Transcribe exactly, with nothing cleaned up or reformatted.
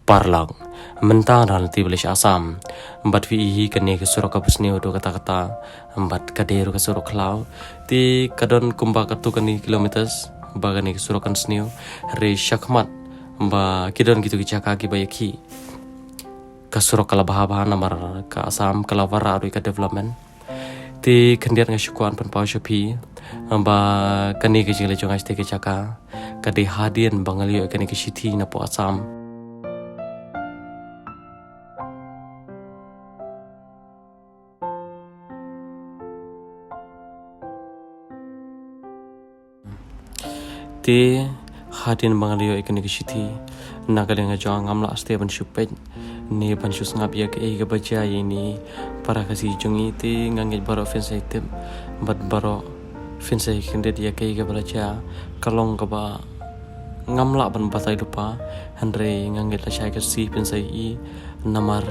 paralok. Mynta nga don ha lynti ba leit sha Assam. Bad phi i hi kane ka surok kaba sniew haduh katta katta. Bad ka dei ruh ka surok khlaw. Te ka don kumba katto katne kilometers ba kane ka surok kan sniew. Hynrei shakhmat ba ki don kito ki jaka kiba ïakhih, ka surok ka la bha bha namar ka Assam ka la wanrah ruh ïa ka development. Te khyndiat nga shu kwah ban pynpaw sha phi ba kane ka jingleit jong nga sha kane ka jaka ka dei hadien ba nga la ïoh ïa kane ka shithi napoh Assam. Te hadien ba nga la ïoh ïa kane ka shithi, na ka liang jong nga ngam lah shuh ban shu peit ne ban shu sngap ïa kaei kaba jia ïa ine i para Khasi jong ngi. Te nga ngeit baroh phin sa ïa tip bad baroh phin sa ïa kyndit ïa kaei kaba la jia. Ka long kaba ngam lah ban batai lypa, hynrei nga ngeit lashai ka sngi phin sa ïohi namar